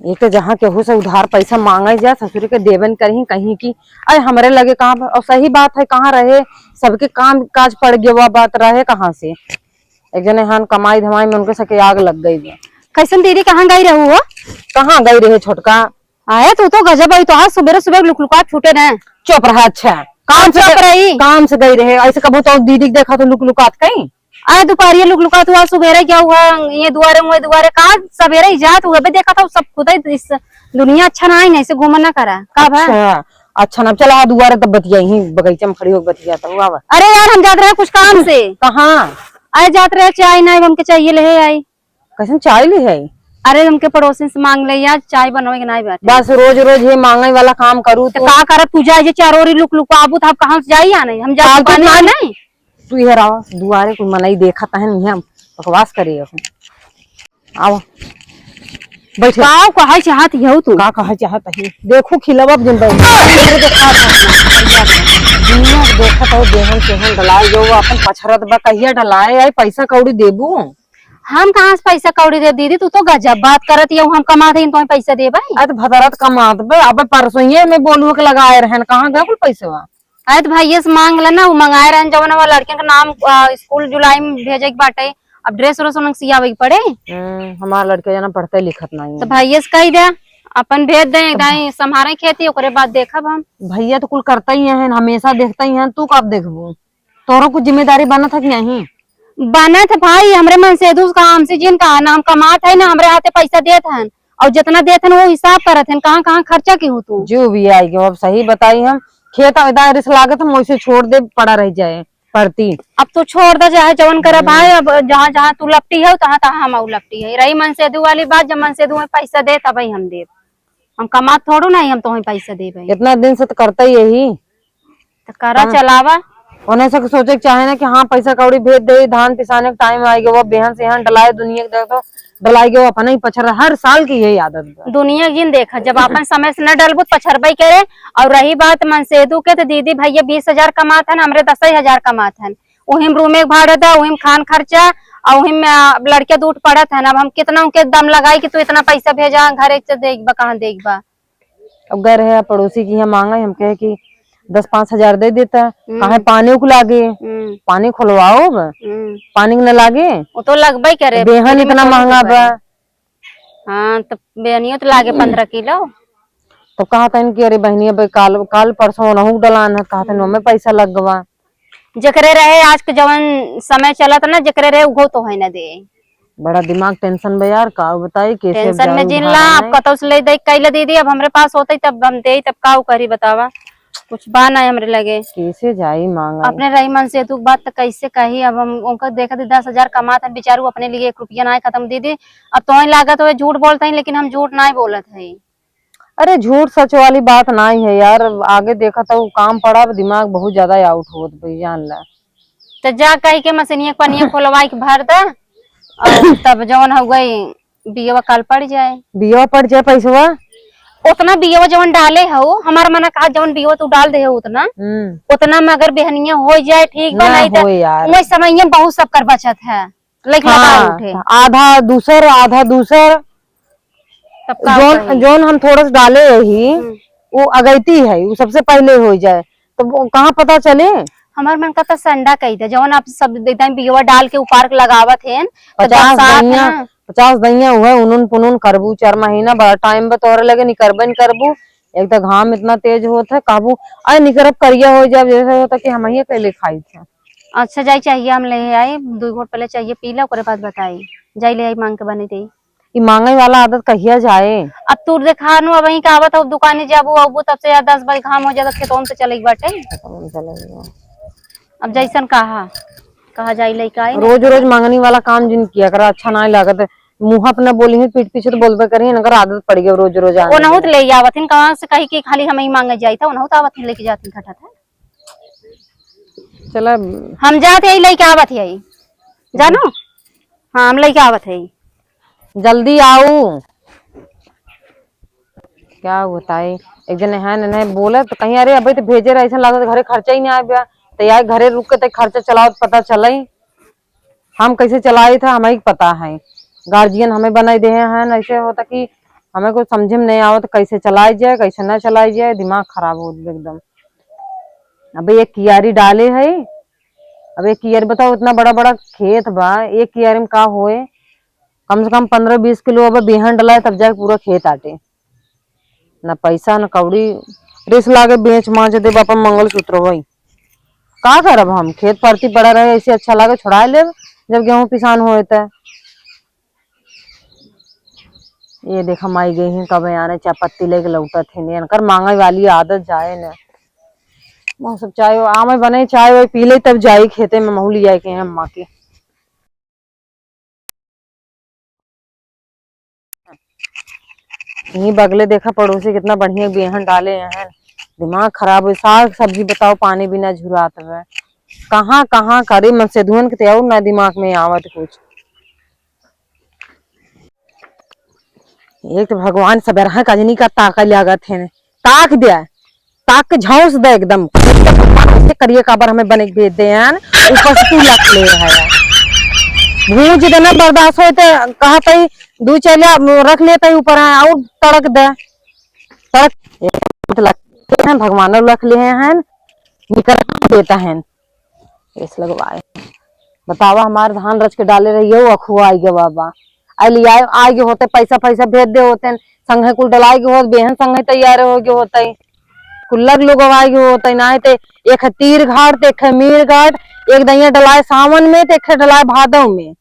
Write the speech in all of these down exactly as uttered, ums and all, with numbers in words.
एक तो जहाँ केहू से उधार पैसा मांगे जा, ससुर के देबे न करही, कहीं कि अरे हमरे लगे कहाँ बा? और सही बात है, कहाँ रहे, सबके काम काज पड़ गया, वह बात रहे कहाँ से। एक जने हान कमाई धमाई में उनके सके आग लग गई बा। कैसन दीदी, कहाँ गई रहू हो? कहाँ गई रहे छोटका? आए तू तो गजब है, तो आज सुबेरे सुबेरे लुकलुका छूटे न। चुप रहा। अच्छा, काम से चुप रही। काम से गई रहे, ऐसे कबो तो दीदी के देखा तो लुकलुकात कहीं। आए दुपहरिया लुकलुकात हुआ, सुबेरे क्या हुआ, ये दुआरे हुए दुआरे का, सवेरे ही जात हुआ, अबे देखा था सब खुदा ही इस दुनिया अच्छा ना है, नहीं से घूमना करा का भा? अच्छा, अच्छा ना, चला दुआरे तब बतिया, यहीं बगीचा में खड़ी होके बतिया था, आवा। अरे यार, हम जात रहे कुछ काम से। कहाँ? अरे जात रहे, चाय ना हमके चाहिए, ले आई। कैसन चाय ली है? अरे हमके पड़ोसिन से मांग ले यार, चाय बनवे के नाई बाटे। बस रोज रोज ये मांगे वाला काम करू तो तू। का करत तू, जाए जे चारों ओरी लुक लुकाबू, तो हम कहाँ से जाई? या नहीं, हम जाए फालतू पानी ना। नहीं। तू इहे रहो, दुआरे कोई मनई देखत है नहीं, हम बकवास करी अब। आओ, बैठे। का कहे चाहत हऊ तू? का कहे चाहत है? देखू खिलवा जिन बैठ। दुनिया के देखत हो, देहन केहन डलाए जो, वो अपन पछरत बा, कहिया डलाए आई, पैसा कौड़ी देबू? हम कहाँ से पैसा कौड़ी देब दीदी? तू तो गजब बात करत हऊ, हम कमात हई, तोहे पैसा देबे? अरे तो भदरत कमात बे, अब परसों ये में बोलू के लगाए रहन, कहाँ गए कुल पैसवा? अरे तो भैया से मांग लेना, वो मंगाए रहन जवन हमारे लड़कियन के नाम, आ, स्कूल जुलाई में भेजे के बाटे, अब ड्रेस व्रेस उनके सियावे के पड़े। हम्म, हमार लड़के जना पढ़ते लिखत नहीं तो है। भैया से कही दे, अपन भेज दे, दाई संभारे खेती, ओकरे बाद देखब हम। भैया तो कुल करते ही हैं, हमेशा देखते ही हैं, तू कब देखबू? तोरो कुछ जिम्मेदारी बनत है कि नहीं? बनत है भाई, हमरे मनसेधु का हमसे जिन कहा ना, हम कमात है ना, हमरे हाथे पैसा देत हन, और जितना देत हन वो हिसाब करत हन, कहाँ कहाँ खर्चा की हो तू? जो भी आई गयो, अब सही बताई हम, खेत अदा रिस लागत हम वैसे छोड़ दे, पड़ा रह जाए परती। अब तू छोड़ दे, चाहे जवन करे हम्म। भाई, अब जहाँ जहाँ तू लपटी है, तहाँ तहाँ हम लपटी है। रही मनसेधु वाली बात, जब मनसेधु में पैसा दे तब ही हम देब, हम कमात थोड़ू नहीं, हम तोहे पैसा देबे। इतना दिन से तो करता ही यही। तो करा हाँ। चलावा। उन्हें से सोचे के चाहे ना कि हाँ, पैसा कौड़ी भेज दे, धान पिसाने के टाइम आ गया, वो बेहन से यहाँ डलाए, दुनिया के देख तो डलाए गया, वो अपने ही पछर, हर साल की यही आदत बा। दुनिया जिन देखा, जब अपन समय से न डलबू तो पछरबे करे। और रही बात मनसेधु के, तो दीदी भैया बीस हजार कमात हन, हमरे दस ही हजार कमात हन, वही में रूम एक भाड़ा दा, वही में खान खर्चा, और वही में, आ, लड़के दूठ पड़त हन। अब हम कितना उनके दम लगाई कि तू इतना पैसा भेजा, घरे से देख बा, कहाँ देख बा। अब गए रहे पड़ोसी की यहाँ मांगे, हम कहे कि दस पाँच हजार दे देता, हम्म। कहे पानी को लागे, हम्म। पानी खुलवाओ अब, हम्म। पानी के न लागे। वो तो लगबे करे, बेहन इतना महंगा बा। हाँ, तो बेहनियो तो लागे पन्द्रह किलो। तो कहा था कि अरे बहनी, अब काल, काल परसों ओनहु डलान है, कहा था हम्म। ओमे पैसा लग गवा। जेकरे रहे आज के जवन समय चलत ना, जेकरे रहे उहो तो है ना दे। बड़ा दिमाग टेंशन बा यार, का बताई, कैसे अब टेंशन में जाई जिन उधार ला, आप नहीं। कतौ से ले दे कैले दीदी, अब हमरे पास होते तब हम दे, तब का करी बतावा, कुछ बा ना हमरे लगे। कैसे जाई मांगे? अपने रही मनसेधु के बात तो कैसे कही, अब हम उनका देखा थी दस हजार कमात है बेचारू, अपने लिए एक रुपया ना खत्म दीदी। अब तो लागत हो झूठ बोलते हैं, लेकिन हम झूठ ना बोलत है। अरे झूठ सच वाली बात नाई है यार, आगे देखा तो काम पड़ा, अब दिमाग बहुत ज्यादा आउट होत बा, जान ला। तो जा कही के मशीनिया के पनिया खोलवाई के भर दे, और तब जवन हो गई बियवा काल पड़ जाए। बियवा पड़ जाए पैसवा? उतना बियवा जवन डाले हो, हमार मना कहा जवन बियवा तू डाल दे हो उतना, हम्म। उतना में अगर बेहनिया हो जाए ठीक बा, ना नहीं तो हो यार। वही समय में बहुत सब कर बचत है। लइका हाँ, उठे। आधा दूसर, आधा दूसर। तब का जोन, कही? जोन हम थोड़ा सा डाले रही, हम्म। वो अगैती है, वो सबसे पहले हो जाए, तो वो कहाँ पता चले? हमार मन का तो संडा कही दे, जौन आप सब एकदम बियवा डाल के उपार के लगावत हैं, तो पचास बरसात दैया, ना। पचास दैया हुआ, उनुन पुनुन करबू, चार महीना बड़ा टाइम बा तोहरे लगे, निकरबे न करबू। एक तो घाम इतना तेज होत है, काबू, अरे निकरब करिया हो जाए, जैसे होता कि हम ही अकेले खाई थे। अच्छा, जाई चाहिए, हम ले आई, दो घोट पहले चाहिए पी ला, ओकरे बाद बताई। जाई ले आई, मांग के बने दे। ई मांगे वाला आदत कहिया जाए? अब तू देखा नु, अब वहीं का आवत हो दुकाने जाबू, अबू तब से यार दस बजे घाम हो जाता, खेतों से चले बाटे। खेतों में चले गए। अब जैसन कहा, कहा जाई लइका आई ना। रोज रोज मांगनी वाला काम जिन किया करा, अच्छा ना लागत। मुंह अपना बोली है, पीठ पीछे तो बोलबे करी, इनकर आदत पड़ गई रोज रोज आने ओनहु की। तो ले आवत हिन, कहाँ से कही कि खाली हम ही मांगे जाई था, ओनहु तो आवत हिन, लेके जाती घटा था। चला। हम जात हई, लइके आवत हई। जानो? हाँ, हम लइके आवत हई। जल्दी आऊ। क्या बताई, एक जने है ना, नहीं बोले तो कहीं, "अरे, अबे तो भेजे रहे, ऐसा लगता घरे खर्चा ही नहीं आए बा।" तो यार, घरे रुक के तो खर्चा चलाओ, तो पता चले। हम कैसे चलाई था, हमें ही पता है। गार्जियन हमें बनाई दे हैं, ऐसे होता कि हमें कुछ समझे में नहीं आवत, कैसे चलाई जाए, कैसे ना चलाई जाए, दिमाग खराब होत बा एकदम। अब एक कियारी डाले है, अब एक कियारी बताओ, इतना बड़ा बड़ा खेत बा, एक कियारी में का होए, कम से कम पन्द्रह बीस किलो अब बेहन डलाए, तब जाके पूरा खेत आटे। ना पैसा, ना कौड़ी, रिस लागे बेच मांज दे बापा मंगलसूत्र होई। का करब हम, खेत परती पड़ा रहे, ऐसे अच्छा लागे, छोड़ाए लेब जब गेहूं पिसान होए त। ये देख, माई गई हैं, कब आने चाय पत्ती लेके लौटत हैं, इनकर मांगे वाली आदत जाए न। वो सब चाय, आमे बने, चाय वाय पी ले, तब जाई खेते में, महू लियाए के हैं अम्मा के। यहीं बगले देखा, पड़ोसी कितना बढ़िया बेहन डाले हैं, दिमाग खराब हो, साग सब्जी बताओ, पानी बिना झुरात बा। कहाँ कहाँ करे, मन सेधुअन के ते और ना दिमाग में आवत कुछ। एक तो भगवान सबेरहा कजनी का ताका लागत है, ताक दे, ताक के झौंस दे एकदम। से करिए काबर हमें बने के भेज दे यान, ऊपर से तू लख ले है। भूंज देना बर्दाश्त होए तो कहा तई दू चैला रख लेता ही ऊपर है और तड़क दे, तड़क। एक तो लगते हैं भगवान लख ले हैं, निकल देता है। केस लगवाए। बतावा, हमार धान रच के डाले रहिए, वो अखुआ आई गवा बा। आई लियाए, आए गए होते, पैसा, पैसा भेज दे होते, संगे कुल डलाए गए होत, बेहन संगे तैयार हो गए होते, कुल्लर लोग आए गए होते, ना ते एक है तीर घाट, ते एक है मीर घाट, एक दइया डलाए सावन में, ते एक है डलाए भादव में।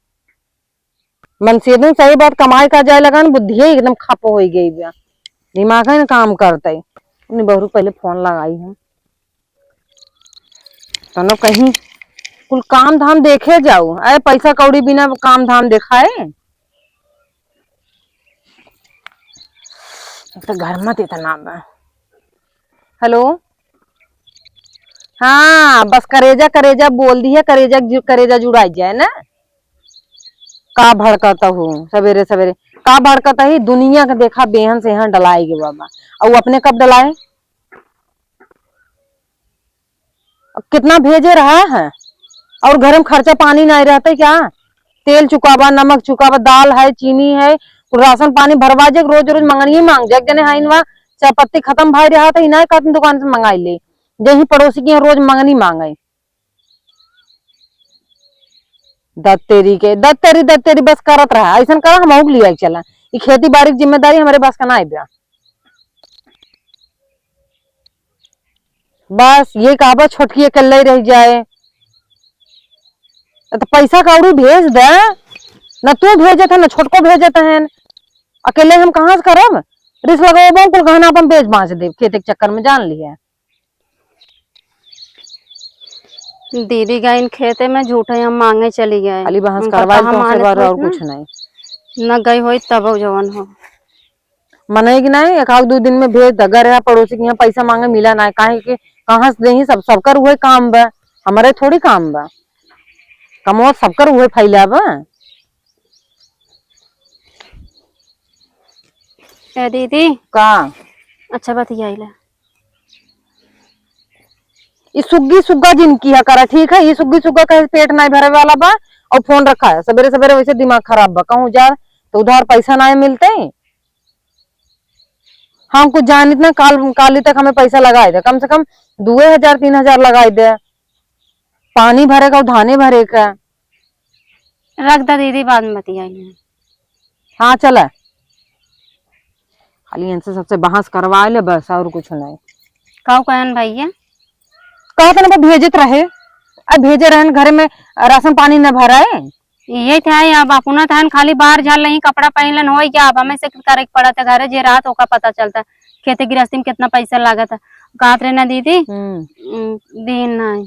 मनसेधुन सही बात, कमाई का जाए लगन, बुद्धिये एकदम खप होई गई बा, दिमाग है ना काम करते। अपनी बहू के पहले फोन लगाई हम। तनो कहीं कुल काम धाम देखे जाऊ, अरे पैसा कौड़ी बिना काम धाम देखाए। तो घर मत इतना बा। हेलो, हाँ, बस करेजा करेजा बोल दिया, करेजा जु-, करेजा जुड़ाई जाए ना। का भड़कत हो सवेरे सवेरे, का भड़कत ही? दुनिया के देखा बेहन सेहन डलाए गे बाबा, और अपने कब डलाए? अब कितना भेजे रहा है, और घर में खर्चा पानी नहीं रहता क्या? तेल चुकावा, नमक चुकावा, दाल है, चीनी है, राशन पानी भरवा जे, रोज रोज मंगनी मांग जे। एक जने है इनवा चाय पत्ती खत्म भाई रहा था, इनाय खातिन दुकान से मंगाई ले, जही पड़ोसी के यहाँ रोज मंगनी मांगे। दत्तेरी के, दत्तेरी, दत्तेरी बस करत रहा, ऐसन करा, हम के लिया चला। ई खेती बाड़ी की जिम्मेदारी हमरे बस का ना आइबा। बस ये कहबा छोटकी अकेले रह जाए, तो पैसा कौड़ी भेज दे, न तू भेजत है, न छोटको भेजत है, अकेले हम कहाँ से करब? रिस लगवाबो, कुल गहना अपन बेच बांच देब खेते के चक्कर में, जान लिया। दीदी गईन खेते में, झूठे हम मांगे चली गए। खाली बहस उनका करवाइल कहाँ तुमसे मानत बार होत और ना? कुछ नहीं। न गई होई तब जवन हो। मनई कि नहीं, एक आध दो दिन में भेज द। अगर यहाँ पड़ोसी के यहाँ पैसा मांगे मिला ना, काहे कि कहाँ से देही? सब, सबकर उहे काम बा, हमरे थोड़ी काम बा। कमवा सबकर उहे फैला बा। ए दीदी। का? अच्छा बतियाइला। ई सुग्गी सुग्गा जिनकी है करा, ठीक है? ई सुग्गी सुग्गा कहे पेट नहीं भरे वाला बा और फोन रखा है। सवेरे सवेरे वैसे दिमाग खराब बा, कहूँ जा तो उधार पैसा नहीं मिलते। हम कुछ जानित ना, काल, काली तक हमें पैसा लगाए दे, कम से कम दुए हजार, तीन हजार लगाए दे, पानी भरे का, धाने भरे का। रख दा दीदी, बाद में बतियाई। हाँ, चला। खाली इनसे सबसे बहस करवा ले बस, और कुछ नहीं। का कहन भैया? कहत न बा भेजत रहे, अब भेजे रहन, घर में राशन पानी न भराए। यही था, अब अपना था खाली बाहर झाल नहीं, कपड़ा पहन लेन हो गया, अब हमें से करे के पड़त है, घरे जे रात ओका पता चलता, खेती गृहस्थी में कितना पैसा लागत है। कहत रहे ना दीदी, हम्म। उम, दिन नहीं।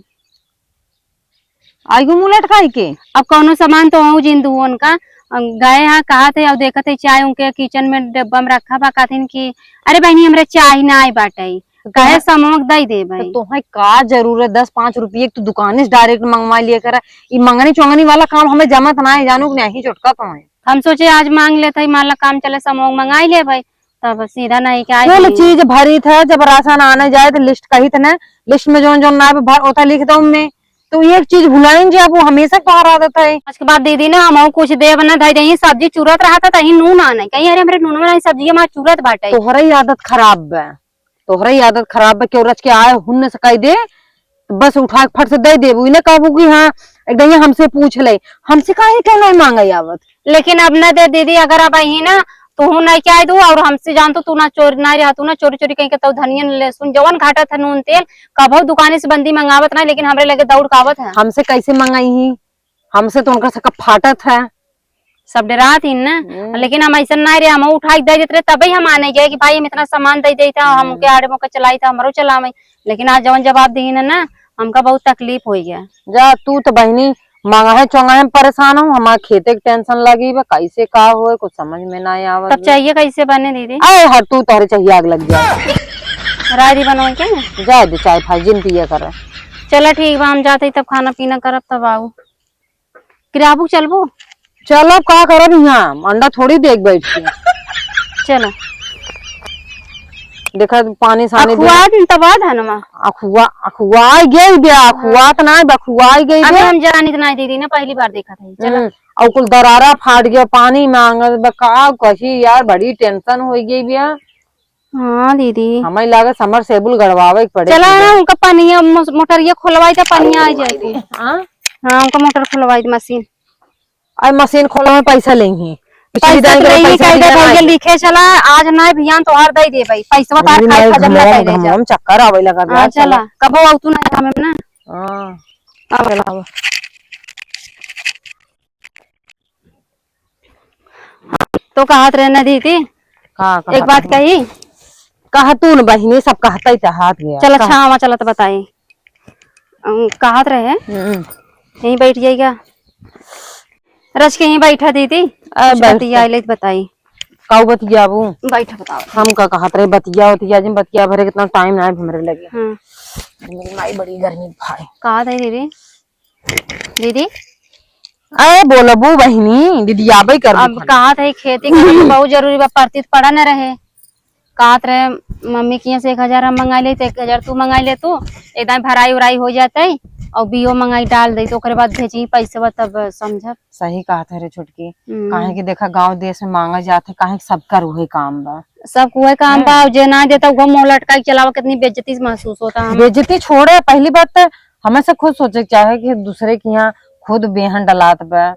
आइगो मुंह लटकाई के। अब कौनो सामान तो हो जिन दुओन का, अ, गए हाँ, कहत है, अब देखत है, चाय उनके किचन में डब्बा में रखा बा, कहथिन कि, "अरे बहनी, हमरे चाय ना आई बाटे, तो कहे तोहे, समोक दई दे तो भाई।" तोहे का जरूरत, दस पाँच रुपये तू दुकाने से direct मंगवा लिया करा। ई मंगनी चोंगनी वाला काम हमें जमत ना है, जानू कि नहीं, छोटका तो है। हम सोचे आज मांग लेते हैं, मान ला काम चले, समोक मंगाई ले भाई, तब सीधा नहीं क्या कुल चीज भरी था, जब राशन आने जाए तो list कही थे ना, list में जोन जोन ना भर होता लिख दो में। तू एक चीज भुलाइन जा, वो हमेशा तोहार आदत है। आज के बाद दीदी ना, हमहू कुछ देब ना, धई देही, सब्जी चुरत रहत है, तही नून आने। कहीं, "अरे, हमरे नूनवा नहीं, सब्जी हमार चुरत बाटे।" तोहरा ही आदत खराब बा, तोहरा ही आदत खराब बा। केहू रच के आए, हुन्न से कह दे, बस उठा के फट से दे देबू, ई ना कहबू कि हाँ, एकदम ये हमसे पूछ ले, हमसे काहे क्यों नहीं मांगे आवत? लेकिन अब ना दे दीदी, अगर अब अही ना, तू नहीं क्या दू, और हमसे जान तो तू ना चोरी ना रहा, तू ना चोरी चोरी कहीं के तो धनियन ले सुन, जवन घाटा था नून तेल, कभो दुकाने से बंदी मंगावत ना, लेकिन हमरे लगे दौड़ कावत है। हमसे कैसे मंगाई ही? हमसे तो उनका सबका फाटत है। सब डरात ही ना, हम्म। लेकिन हम ऐसा ना रहे, हम उठा के दे देते रहे, तबे हम आने गए कि भाई हम इतना सामान दे देता, हम हम्म। उनके आड़े मौका चलाई था, हमरो चलावे। लेकिन आज जवन जवाब दी ना, ना, हमका बहुत तकलीफ हो गया। जा, तू तो बहिनी मंगाहे चोंगाहे में परेशान हो, हमारे खेते के टेंशन लगी बा, कैसे का होए, कुछ समझ में ना आवत तब बा। चाहिए कैसे बने दीदी? अरे हर तू, तोहरे चाहिए आग लग जाए। रायदी बनवाई क्या? जाए दे, चाय फाय जिन पिया कर। चला ठीक बा, हम जाते ही तब खाना पीना करब, तब आऊ। किराबू चलबू? चलब, का करब यहाँ, अंडा थोड़ी देख बैठ के। चला। देखा पानी सानी दे। अखुआ दिन तब आ धनमा। अखुआ, अखुआ गई बे, अखुआ त ना बे, अखुआ गई अभी बे। हम जानी त ना दीदी ना, पहली बार देखा था। चला। हम्म, और कुल दरारा फाट गया, पानी मांगत बा, का कही यार, बड़ी टेंशन हो गई बे। हाँ दीदी। हमें लागत समरसेबुल गड़वावे के पड़े चला पूरा। ना, उनका पनिया, मो-, मोटरिया खोलवाई त पनिया आ जाए। हाँ? हाँ, उनका मोटर खोलवाई दी, मशीन। अरे मशीन खोलवा में पैसा लेंगी। पिछली पैसा दाई तो के लेंगी, पैसा कह दे दिया भैया ना। लिखे चला, आज ना बिहान तोहार दे दे भाई, पैसवा तोहार अरे खाए नहीं, खजम ना घमवा, पहले जा। घमवा में चक्कर आवे लगा हाँ, यार, चला, चला। कबो आऊ तू ना हमें ना। हाँ। अब चला, अब। तो कहत रहे ना दीदी, का कहत एक बात रहे? कही? कह तू न बहिनी, सब कहता ही तो हाथ गया। चल कह। अच्छा, आवा चला तो बताई। अम, कहत रहे, हम्म। यहीं बैठ जाइगा। रच के यहीं बैठा दीदी, अ, कुछ बैठ बतिया तो। ले तो बताई। काऊ बतियाबू? बैठा बताओ। हम का कहत रहे, बतिया बतिया जिन बतिया भरे कितना टाइम ना है हमरे लगे। हाँ। मेरी माई बड़ी गर्मी भाई। कहत है दीदी, दीदी? अरे बोलबू बहिनी, दीदी आबे करबू अब खाली। कहत है खेती करे के बहुत जरूरी बा, परती त पड़ा न रहे। कहत रहे मम्मी किहाँ से एक हजार हम मंगाई ले, तो एक हजार तू मंगाई ले तू, एकदम भराई उराई हो जाते और बियो मंगाई डाल दे, तो ओकरे बाद भेजी पैसे बा तब समझब। सही कहत है रे छोटकी, हम्म। काहे कि देखा गाँव देश में मांगा जात है, काहे कि सबकर उहे काम बा। सबके उहे काम बा, हम्म। और जे ना देता उहो मुँह लटकाई के चलावा, कितनी बेइज्जती महसूस होता हम। बेइज्जती छोड़े, पहली बात तो हमें से खुद सोचे के चाहे कि दूसरे के यहाँ खुद बेहन डलात बा।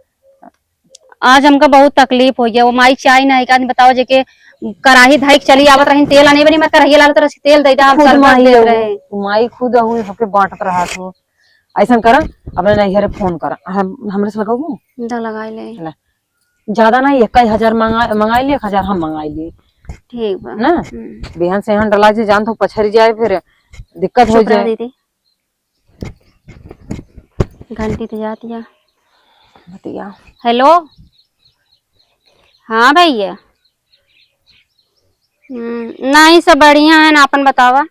आज हमका बहुत तकलीफ हो गया, वो माई चाय ना एक आदमी बताओ जेके कराही धाई के चली आवत रही, तेल आने बनी, मैं कराही लाल तरह से तेल दे दा, हम खुद शरबत माई देत हो, रहे। तू माई खुद हो, सबके बांटत रहा तू। ऐसा करा, अपने नैहरे फोन करा, हम, हमरे से लगाऊ? दा लगाई ले। ले। ज्यादा ना, एक हजार मंगा, मंगाई ले, एक हजार हम मंगाई ले। ठीक बा। ना? हम्म। बिहान से यहाँ डला जे जान तो पछरी जाए, फिर दिक्कत हो चुप रह जाए। दीदी। घंटी तो जाती है। बतिया। हेलो। हाँ भैया। हम्म, नहीं, सब बढ़िया है ना, अपन बतावा।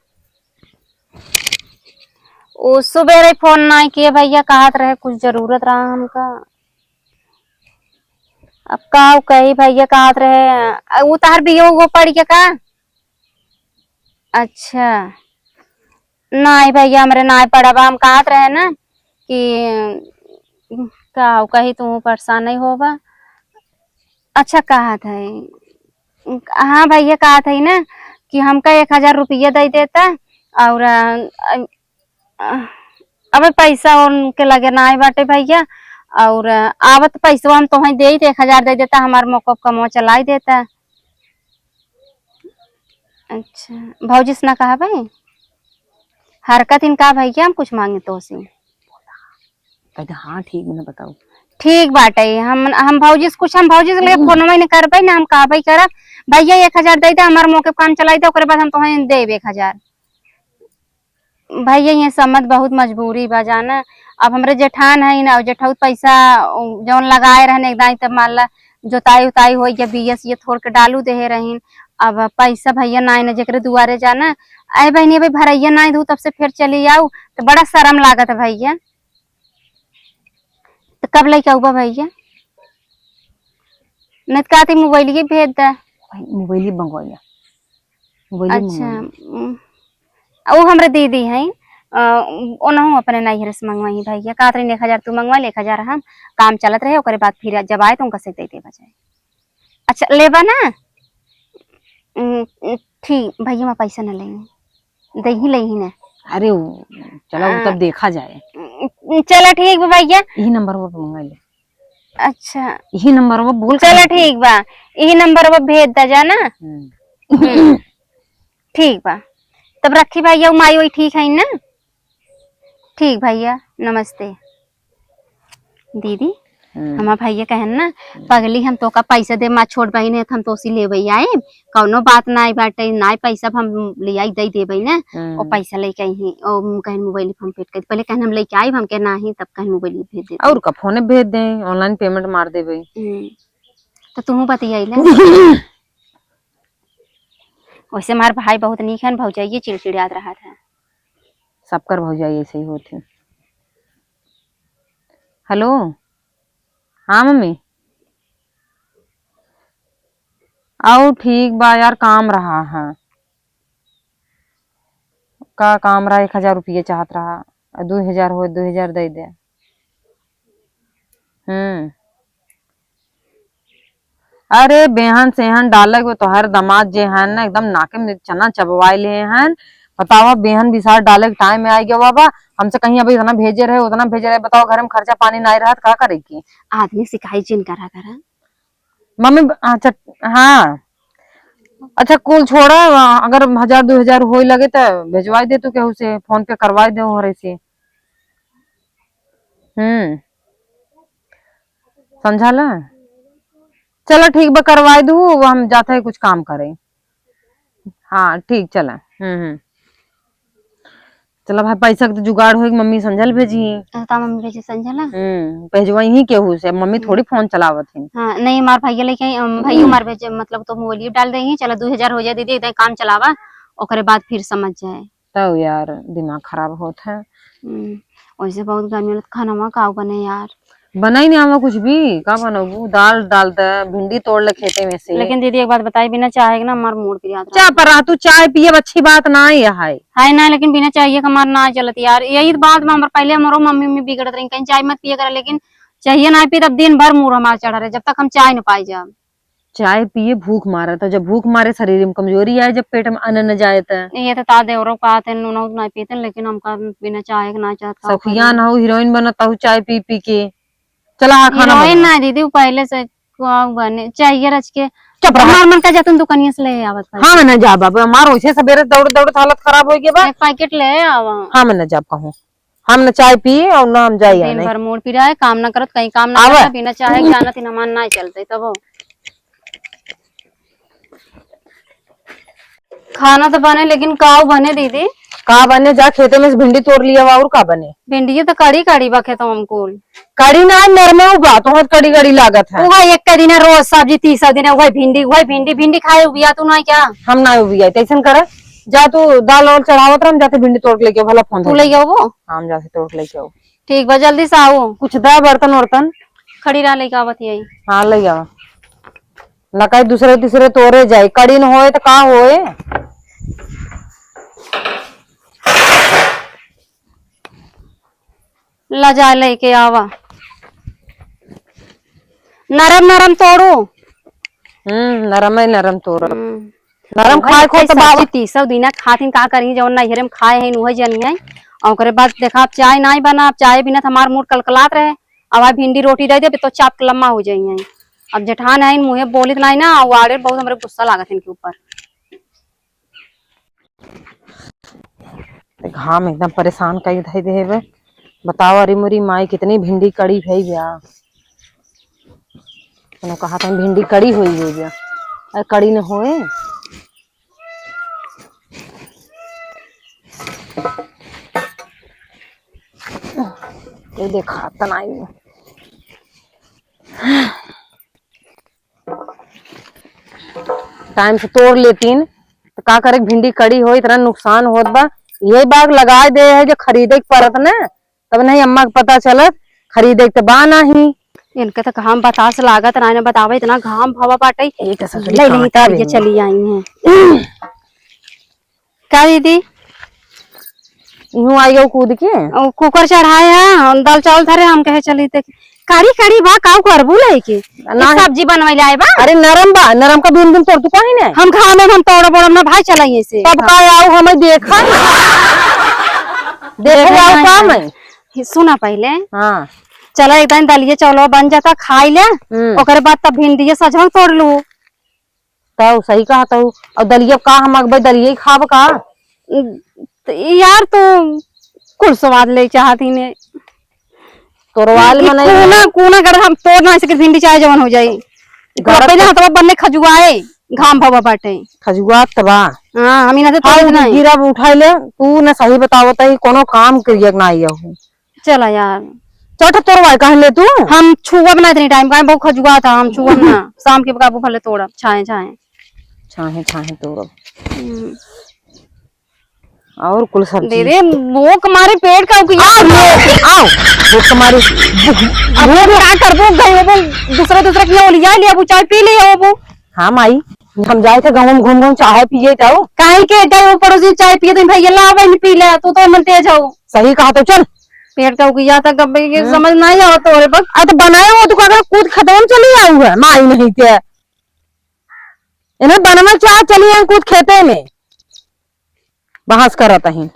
ओ सुबेरे फोन नहीं किए भैया, कहत रहे कुछ जरूरत रहा हमका। अब का कही भैया, कहत रहे, अ, उ तहर बियो वो पड़ के का? अच्छा। नाई भैया, हमरे नाई पड़ा बा, हम कहत रहे ना कि का कही, तू परेशान नहीं होबा। अच्छा कहत है। हाँ भैया, कहत है ना कि हमका एक हजार रुपया दे देता और, अ, अ, अबे पैसा उनके लगे नाई बाटे भैया, और, अ, आवत पैसवा हम तोहें देई, तो एक हजार दे देता, हमार मौका कमवा चलाई देता। अच्छा, भौजी से ना कहा भाई? हरकत इनका भैया, हम कुछ मांगे तो से। कहते, "हाँ, ठीक, मैंने बताओ।" ठीक बाटे, हम, हम भौजी से कुछ, हम भौजी से लेके हम्म। फोनवा ही नहीं करबे ना, हम कहबे करब, "भैया, एक हजार दे दे, हमार मौके काम चलाई दे, ओकरे बाद हम तोहें देब एक हजार।" भैया, ये समझ बहुत मजबूरी बा जाना। अब हमरे जेठान है ना, जेठौत पैसा, उ, जौन लगाए रहन एक दाई, तब मान ला जोताई उताई होई गया, बीएस ये थोड़ के डालू देहे रहीन। अब पैसा भैया नाई ना जेकरे दुआरे जाना। अरे बहनी, अबे भरैया नाई दू, तब से फिर चली आऊ, तो बड़ा शर्म लागत है भैया। तो कब लेके आऊबा भैया? नहीं तो कहती मोबाइल के भेज दे। मोबाइल ही मंगवाइया। मोबाइल ही अच्छा, मंगवाइया। उम, उ हमरे दीदी हैं, अ, ओनहु अपने नैहरे से मंगवाई भैया, कहत रही एक हजार तू मंगवा ले, एक हजार हम, काम चलत रहे, ओकरे बाद फिर जब आए तो उनका से दे देबा जाए। अच्छा, लेबा ना? उम, उम, ठीक, भैया, मैं पैसा न लेंगे, दे ही ले ही ना। अरे, उ, चला, उ हाँ। तब देखा जाए। उम, चला, ठीक बा भैया। यही नंबर पर मंगा ले। अच्छा। यही नंबर पर बोल चला, कर। ठीक बा, यही नंबर पर भेज दा जा ना। हम्म। हम्म। ठीक बा, तब रखी भैया, उ माई वही ठीक है ना? ठीक भैया, नमस्ते। दीदी, हम्म। हमार भैया कहन ना, हम्म। "पगली, हम तोका पैसा दे, माँ छोट बहिन है, हम तोसी लेबे आएब, कौनो बात नाई बाटे, नाई पैसा हम लियाई दे देबे ना।" हम्म। ओ पैसा लेके आई ही, ओ कहन मोबाइल हम पेट कर, पहले कहन हम लेके आएब, हम कहे नाही, तब कहन मोबाइल भेज दे। और का, फोने भेज दे, online payment मार देबे। हम्म। तो तुहू बतियाई ले। वैसे हमार भाई बहुत नीक है, भौजाइये चिड़चिड़ात रहत है। सबकर भौजाई ऐसे ही होत है। हेलो, हाँ मम्मी, आओ ठीक बा यार, काम रहा है। का काम रहा, एक हजार रुपये चाहत रहा, और दो हजार हो, दो हजार दे दे। हम्म। अरे बेहन सेहन डालक, वो तोहर दामाद जे हन ना, एकदम नाके में चना चबवाए ले हन। बतावा, बेहन बिसार डालक टाइम में आ गया बाबा। हमसे कहीं अभी इतना भेजे रहे, उतना भेजे रहे, बताओ, घर में खर्चा पानी नाई रहत, का करे की? आदमी सिखाई जिन करा करा। मम्मी, अच्छा, हाँ, अच्छा, कुल छोड़ा, अगर हजार दो हजार होई लगे त भेजवाई दे तू केहू से, फोन पे करवाई दे ओहरे से। हम्म, समझा ला? चला ठीक बा, करवाई दू, वो हम जाते हैं कुछ काम करे। हाँ ठीक, चला। हम्म, हम्म। चला भाई, पैसा के तो जुगाड़ होई, मम्मी संझल भेजी। अच्छा, ता मम्मी भेजी संझल ना? हम्म, भेजवाई ही केहू से, मम्मी हम्म। थोड़ी फोन चलावत ही। हाँ, नहीं, हमार भैया लेके आई, अम, भैया हमार भेजे, मतलब तो मोबाइल डाल दे ही, चला दो हजार हो जाए दीदी, एकदम काम चलावा, ओकरे बाद फिर समझ जाए। तब यार, दिमाग खराब होत है। हम्म, वैसे बहुत गर्मी लगत, खाना का बने यार? बनाई नहीं आवा कुछ भी, का बनबू? दाल डाल दे, भिंडी तोड़ ले खेते में से। लेकिन दीदी, एक बात बताई, बिना चाय के ना हमार मूड पिरात रहा। चाय पर रह, तू चाय पिए, अच्छी बात ना ये है। हाय ना, लेकिन बिना चाय के हमार ना चलत यार। यही तो बात में हमार पहले हमरो मम्मी, मम्मी बिगड़त रही, कहीं चाय मत पिए करे, लेकिन चाय ना पी तब दिन भर मूड हमार चढ़ा रहे, जब तक हम चाय न पाई जाब। चाय पिए भूख मारे, तो जब भूख मारे शरीर में कमजोरी आए, जब पेट में अन्न न जाए त। ये तो ता देवरो कहत है, नून उन ना पीते, लेकिन हमका बिना चाय के ना चाहत, का सखिया करी? ना हो, हीरोइन बनत हो चाय पी पी के। चला, हाँ, खाना हीरोइन बनाओ। ना दीदी, वो पहले से को बने चाहिए रच के। चुप रहा। हमार मन का जातन दुकानिया से ले आवत है। हाँ, मैं ना जा बाबू, हमार वैसे सवेरे दौड़ दौड़ हालत खराब हो गई बा। एक पैकेट ले आवा। हाँ, मैं ना जाब कहूँ। हम न चाय पिए और न हम जाई दिन आने। भर मूड पिराए, काम न करत, कहीं काम न आवे। करत, बिना चाहे के जानत ही न मन ना चलते तब। खाना तो बने, लेकिन काऊ बने दीदी? का बने, जा खेते में से भिंडी तोड़ लिया और का बने? भिंडी तो कड़ी कड़ी बा खेतवा में कुल। कड़ी ना, नरमे बा, तोहर कड़ी कड़ी लागत है। वह एक का दिन है, रोज सब्जी, तीसरा दिन है, वही भिंडी, वही भिंडी, भिंडी खाए उबिया तू ना क्या? हम ना उबिया, तैसन करे। जा तू दाल वाल चढ़ावत रह, हम जाते भिंडी तोड़ के लेके आओ, भला फोन तू धर ले ले। आओ वो? हाँ, हम जाते तोड़ के लेके आओ। ठीक बा, जल्दी से आओ। कुछ दा बर्तन वर्तन। खड़ी रह, लेके आवत यही। हाँ, ले आओ। ना कहीं दूसरे तीसरे तोरे जाए, कड़ी न होए तो का होए? ला जा लेके आवा। नरम नरम तोड़ू। हम्म, नरम है, नरम तोड़ो। हम्म। नरम वही खाए को एक तो बाबा। सब्जी तीसौ दिना खातिन का करी, जौन नैहरे में खाए हैं, उहे जनी है। और ओकरे बाद देखा, अब चाय नाई बना, अब चाय बिना तो हमार मूड कलकलात रहे। अब आ भिंडी रोटी दे दे, तो चाप के लम्मा हो जाई है। अब जेठान है, मुँहे बोलित नाई ना, वाड़े बहुत हमरे गुस्सा लागत है इनके ऊपर। घाम एकदम परेशान कई धई देहे बे। बताओ, अरे मोरी माई, कितनी भिंडी कड़ी भई बा। कोनो कहा था भिंडी कड़ी होई गई बा। अरे कड़ी न होए। ये देखा तना आई। टाइम से तोड़ लेतीन, तो का करे, भिंडी कड़ी हो, इतना नुकसान होत बा। यही बाग लगाए दे है जो खरीदे के परत ना, तब नहीं अम्मा के पता चलत, खरीदे के तो बा नाही। इनके तो घाम बतास लागत ना, इन्हें बतावे इतना घाम भवा बाटे। यही तो ससुरी ले नहीं कांटा तब ये भी चली आई हैं। का दीदी? इहूँ आई गऊ कूद के। ओ, कुकर चढ़ाए हैं, हम दाल चावल धरे, हम कहे चली देख। कड़ी कड़ी बा, काऊ करबू लेके? ना। सब्जी बनवै ले आए बा। अरे नरम बा, नरम का भिंडी तोड़ तू कहीं नहीं। हम घाम में हम तोड़ बोड़ ना भाई चलाइए से। तब का आऊ हमें देखा? देखे देखे आऊ नहीं का है। मैं? ही सुना पहले। हाँ। चला एक दिन दलिया चावल बन जाता, खाई ले। हम्म। ओकरे बाद तब भिंडी सजवन तोड़ लू। तउ सही कहा तउ। अउर दलिया का हम अगबे दलिया ही खाब का? त यार तू कुल स्वाद ले चाहत ही ने। तोरवाल ई मने कूना, कूना कर हम तोड़ ना सके, भिंडी चाहे जवन हो जाई। घर पहले के हथवा बन्ने खजुआए, घाम भवा बाटे। खजुआत त बा। हाँ, हम इना से हाँ, तोड़ उ नहीं। गिरा उठाई ले, तू न सही बतावत है, कोनो काम करिए के ना आई हो। चला यार। चट तोरवाए कहन ले तू? हम छुअब ना इतनी टाइम, काहे बहुत खजुआ था, हम छुअब ना। शाम के काबू भले तोड़ब, छाए, छाए। छाहे, छाहे तोरब। हम्म। और कुल सब्जी। दे रे, भूख मारे पेट का उकिया। आओ, ले, आओ। भूख मारे, भूख, अब भूख। का करबो, गई होबो, दूसरे, दूसरे के लिए लिया, ले, अब चाय पी ले, होबो। हाँ माई, हम जाए थे गाँव में घूम घूम चाय पिए जाओ। काहे के जाए ऊपर उसी चाय पिए तो भैया ला भाई पी ले, तू तो मन तेज हो। सही कहा तो चल। पेट का उगिया था कब ये हम्म। समझ नहीं आवत तोरे बस। आ तो बनाए हो तो का कूद खेतवन चली आऊ है, माई नहीं ते। इन्हें बनवा चाह चली आए कूद खेते में। बहस करत ही।